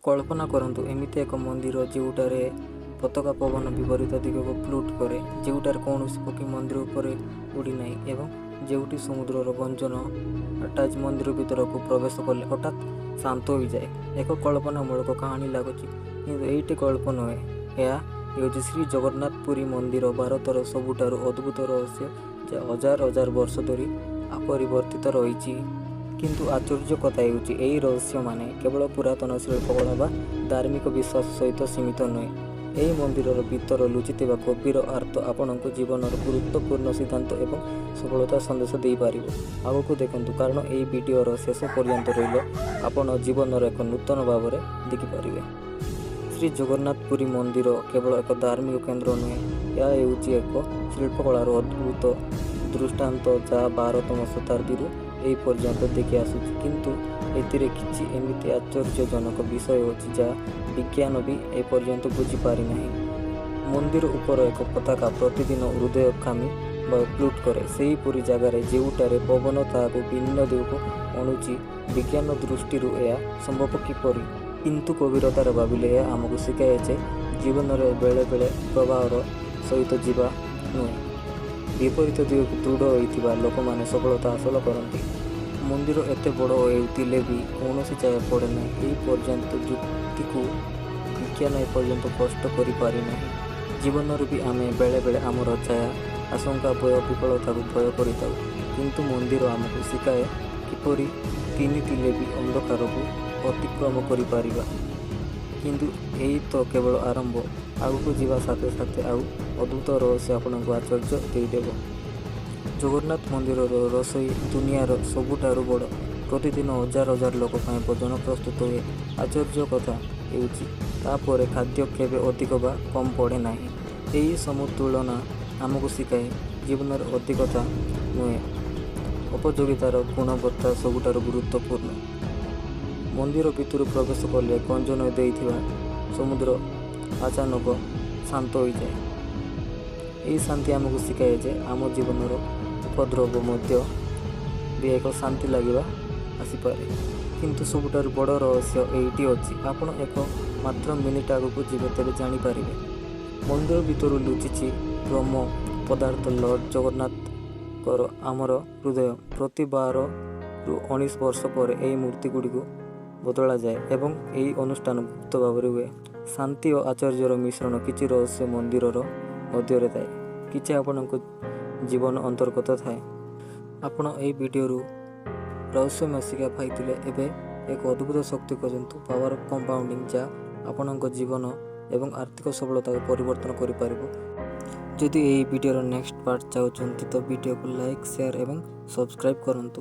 କଳ୍ପନା କରନ୍ତୁ ଏମିତି ଏକ ମନ୍ଦିର ଯେଉଁଠାରେ ପତାକା ପବନ ବିପରୀତ ଦିଗକୁ ପ୍ଲୁଟ୍ କରେ, ଯେଉଁଠାରେ କୌଣସି ପକ୍ଷୀ ମନ୍ଦିର ଉପରେ ଉଡ଼ିନାହିଁ ଏବଂ ଯେଉଁଠି ସମୁଦ୍ରର ଗର୍ଜନ ହଠାତ୍ ମନ୍ଦିର ଭିତରକୁ ପ୍ରବେଶ କଲେ ହଠାତ୍ ଶାନ୍ତ ହୋଇଯାଏ। ଏକ କଳ୍ପନାମୂଳକ କାହାଣୀ ଲାଗୁଛି, କିନ୍ତୁ ଏଇଟି ଗଳ୍ପ ନୁହେଁ। ଏହା ହେଉଛି ଶ୍ରୀ ଜଗନ୍ନାଥ ପୁରୀ ମନ୍ଦିର, ଭାରତର ସବୁଠାରୁ ଅଦ୍ଭୁତ ରହସ୍ୟ, ଯାହା ହଜାର ହଜାର ବର୍ଷ ଧରି ଅପରିବର୍ତ୍ତିତ ରହିଛି। କିନ୍ତୁ ଆଶ୍ଚର୍ଯ୍ୟ କଥା ହେଉଛି, ଏହି ରହସ୍ୟମାନେ କେବଳ ପୁରାତନ ଶିଳ୍ପକଳା ବା ଧାର୍ମିକ ବିଶ୍ୱାସ ସହିତ ସୀମିତ ନୁହେଁ। ଏହି ମନ୍ଦିରର ଭିତର ଲୁଚିଥିବା ଗଭୀର ଅର୍ଥ ଆପଣଙ୍କୁ ଜୀବନର ଗୁରୁତ୍ୱପୂର୍ଣ୍ଣ ସିଦ୍ଧାନ୍ତ ଏବଂ ସଫଳତା ସନ୍ଦେଶ ଦେଇପାରିବ। ଆଗକୁ ଦେଖନ୍ତୁ, କାରଣ ଏହି ଭିଡ଼ିଓର ଶେଷ ପର୍ଯ୍ୟନ୍ତ ରହିଲେ ଆପଣ ଜୀବନର ଏକ ନୂତନ ଭାବରେ ଦେଖିପାରିବେ। ଶ୍ରୀ ଜଗନ୍ନାଥ ପୁରୀ ମନ୍ଦିର କେବଳ ଏକ ଧାର୍ମିକ କେନ୍ଦ୍ର ନୁହେଁ, ଏହା ହେଉଛି ଏକ ଶିଳ୍ପକଳାର ଅଦ୍ଭୁତ ଦୃଷ୍ଟାନ୍ତ, ଯାହା 12ତମ ଶତାବ୍ଦୀରୁ ଏହି ପର୍ଯ୍ୟନ୍ତ ଦେଖି ଆସୁଛି। କିନ୍ତୁ ଏଥିରେ କିଛି ଏମିତି ଆଶ୍ଚର୍ଯ୍ୟଜନକ ବିଷୟ ଅଛି, ଯାହା ବିଜ୍ଞାନ ବି ଏପର୍ଯ୍ୟନ୍ତ ବୁଝିପାରିନାହିଁ। ମନ୍ଦିର ଉପର ଏକ ପତାକା ପ୍ରତିଦିନ ହୃଦୟକାମୀ ଭାବେ ପ୍ଲୁଟ୍ କରେ, ସେହିପରି ଜାଗାରେ ଯେଉଁଠାରେ ପବନ ତାହାକୁ ଭିନ୍ନ ଦିଗକୁ ଆଣୁଛି। ବିଜ୍ଞାନ ଦୃଷ୍ଟିରୁ ଏହା ସମ୍ଭବ କିପରି? କିନ୍ତୁ ଗଭୀରତାରେ ଭାବିଲେ ଏହା ଆମକୁ ଶିଖାଏ ଯେ ଜୀବନରେ ବେଳେବେଳେ ପ୍ରବାହର ସହିତ ଯିବା ନୁହେଁ, ବିପରୀତ ଦିଗକୁ ଦୃଢ଼ ହୋଇଥିବା ଲୋକମାନେ ସଫଳତା ହାସଲ କରନ୍ତି। ମନ୍ଦିର ଏତେ ବଡ଼ ହେଉଥିଲେ ବି କୌଣସି ଛାୟା ପଡ଼େ ନାହିଁ, ଏହି ପର୍ଯ୍ୟନ୍ତ ଯୁକ୍ତିକୁ ବିଜ୍ଞାନ ଏପର୍ଯ୍ୟନ୍ତ ସ୍ପଷ୍ଟ କରିପାରିନାହିଁ। ଜୀବନରେ ବି ଆମେ ବେଳେବେଳେ ଆମର ଛାୟା, ଆଶଙ୍କା, ଭୟ, ବିଫଳତାକୁ ଭୟ କରିଥାଉ। କିନ୍ତୁ ମନ୍ଦିର ଆମକୁ ଶିଖାଏ କିପରି ତିନି ଥିଲେ ବି ଅନ୍ଧକାରକୁ ଅତିକ୍ରମ କରିପାରିବା। କିନ୍ତୁ ଏହି ତ କେବଳ ଆରମ୍ଭ। ଆଗକୁ ଯିବା ସାଥେ ସାଥେ ଆଉ ଅଦ୍ଭୁତ ରହସ୍ୟ ଆପଣଙ୍କୁ ଆଶ୍ଚର୍ଯ୍ୟ ଦେଇଦେବ। ଜଗନ୍ନାଥ ମନ୍ଦିରର ରୋଷେଇ ଦୁନିଆର ସବୁଠାରୁ ବଡ଼। ପ୍ରତିଦିନ ହଜାର ହଜାର ଲୋକ ପାଇଁ ଭୋଜନ ପ୍ରସ୍ତୁତ ହୁଏ। ଆଶ୍ଚର୍ଯ୍ୟ କଥା ହେଉଛି, ତାପରେ ଖାଦ୍ୟ କେବେ ଅଧିକ ବା କମ୍ ପଡ଼େ ନାହିଁ। ଏହି ସମତୁଲନା ଆମକୁ ଶିଖାଏ, ଜୀବନରେ ଅଧିକତା ନୁହେଁ, ଉପଯୋଗିତାର ଗୁଣବତ୍ତା ସବୁଠାରୁ ଗୁରୁତ୍ୱପୂର୍ଣ୍ଣ। ମନ୍ଦିର ଭିତରୁ ପ୍ରବେଶ କଲେ ଗର୍ଜନ ଦେଇଥିବା ସମୁଦ୍ର ଅଚାନକ ଶାନ୍ତ ହୋଇଯାଏ। ଏହି ଶାନ୍ତି ଆମକୁ ଶିଖାଏ ଯେ ଆମ ଜୀବନର ଉପଦ୍ରବ ମଧ୍ୟ ବି ଏକ ଶାନ୍ତି ଲାଗିବା ଆସିପାରେ। କିନ୍ତୁ ସବୁଠାରୁ ବଡ଼ ରହସ୍ୟ ଏଇଠି ଅଛି। ଆପଣ ଏକ ମାତ୍ର ମିନିଟ୍ ଆଗକୁ ଯିବେ, ତେବେ ଜାଣିପାରିବେ। ମନ୍ଦିର ଭିତରୁ ଲୁଚିଛି ବ୍ରହ୍ମ ପଦାର୍ଥ, ଲର୍ଡ଼ ଜଗନ୍ନାଥଙ୍କର ଆମର ହୃଦୟ। ପ୍ରତି 12ରୁ 19 ବର୍ଷ ପରେ ଏହି ମୂର୍ତ୍ତିଗୁଡ଼ିକୁ ବଦଳାଯାଏ ଏବଂ ଏହି ଅନୁଷ୍ଠାନ ଗୁପ୍ତ ଭାବରେ ହୁଏ। ଶାନ୍ତି ଓ ଆଶ୍ଚର୍ଯ୍ୟର ମିଶ୍ରଣ। କିଛି ରହସ୍ୟ ମନ୍ଦିରର ମଧ୍ୟରେ ଥାଏ, କିଛି ଆପଣଙ୍କ ଜୀବନ ଅନ୍ତର୍ଗତ ଥାଏ। ଆପଣ ଏହି ଭିଡ଼ିଓରୁ ରହସ୍ୟମୟ ଶିକ୍ଷା ପାଇଥିଲେ। ଏବେ ଏକ ଅଦ୍ଭୁତ ଶକ୍ତି ଖୋଜନ୍ତୁ, ପାୱାର ଅଫ୍ କମ୍ପାଉଣ୍ଡିଂ, ଯାହା ଆପଣଙ୍କ ଜୀବନ ଏବଂ ଆର୍ଥିକ ସଫଳତାକୁ ପରିବର୍ତ୍ତନ କରିପାରିବ। ଯଦି ଏହି ଭିଡ଼ିଓର ନେକ୍ସଟ ପାର୍ଟ ଚାହୁଁଛନ୍ତି, ତ ଭିଡ଼ିଓକୁ ଲାଇକ୍, ସେୟାର ଏବଂ ସବସ୍କ୍ରାଇବ୍ କରନ୍ତୁ।